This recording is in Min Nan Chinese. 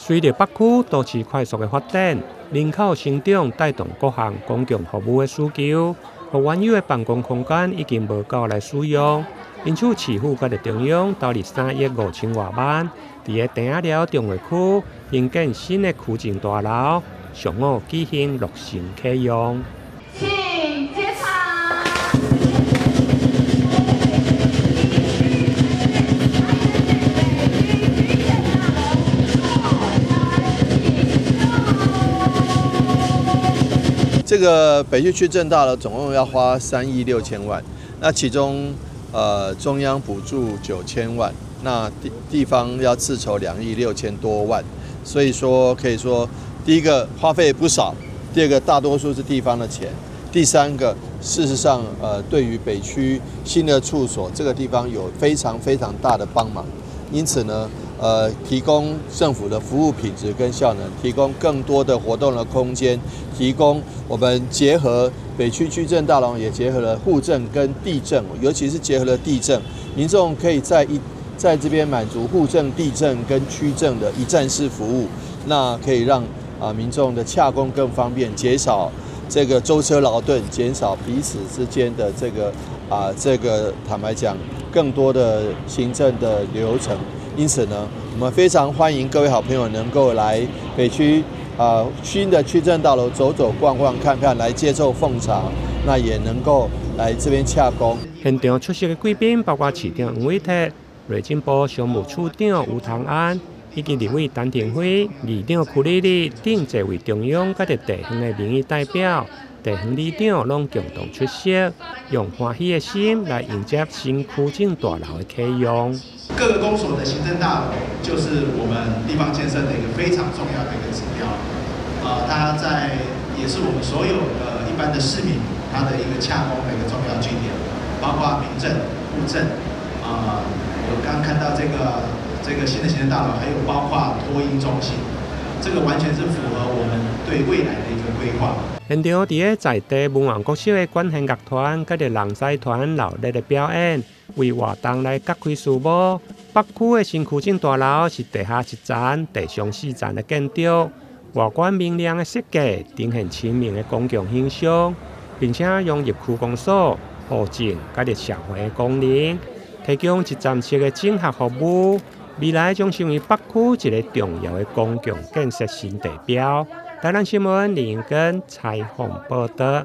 隨著北區都市快速的發展，人口成長帶動各項公共服務的需求，予原有的辦公空間已經無夠來使用，因此市府佮中央投入3億5千外萬，佇个疎仔寮重劃區興建新的區政大樓，上午舉行落成啟用。請檢查。這個北區區政大樓總共要花3億6千萬，那其中中央補助9000萬，那地方要自籌2億6千多萬，所以說可以說第一個花費不少，第二個大多數是地方的錢，第三個事實上對於北區新的處所這個地方有非常非常大的幫忙，因此呢，提供政府的服務品質跟效能，提供更多的活動的空間，提供我們結合北區區政大樓，也結合了戶政跟地政，尤其是結合了地政，民眾可以在這邊滿足戶政、地政跟區政的一站式服務，那可以讓民眾的洽公更方便，減少這個舟車勞頓，減少彼此之間的這個坦白講，更多的行政的流程。因此呢，我們非常歡迎各位好朋友能夠來北區新的區政大樓走走逛逛看看，來接受奉茶，那也能夠來這邊洽公。現場出席的貴賓包括市長黃偉哲、內政部商務處長吳唐安，以及立委陳亭妃、議長邱莉莉等濟位中央佮地方的民意代表、地方里長攏共同出席，用歡喜的心來迎接新區政大樓的啟用。各個公所的行政大樓就是我們地方建設的一個非常重要的一個指標，它在也是我們所有的一般的市民他的一個洽公的一個重要據點，包括民政、戶政，我剛看到這個新的行政大樓，還有包括托嬰中心，這個完全是符合我們對未來的一個規劃。現場佇个在地文旺國小的管弦樂團佮著人才團熱烈的表演，為活動來揭開序幕。北區的新區政大樓是地下一層、地上四層的建築，外觀明亮的設計，呈現親民的公共形象，並且融入區公所、戶政佮著社會的功能，提供一站式的整合服務。未來將成為北區一個重要的公共建設新地標。台南新聞林根採訪報導。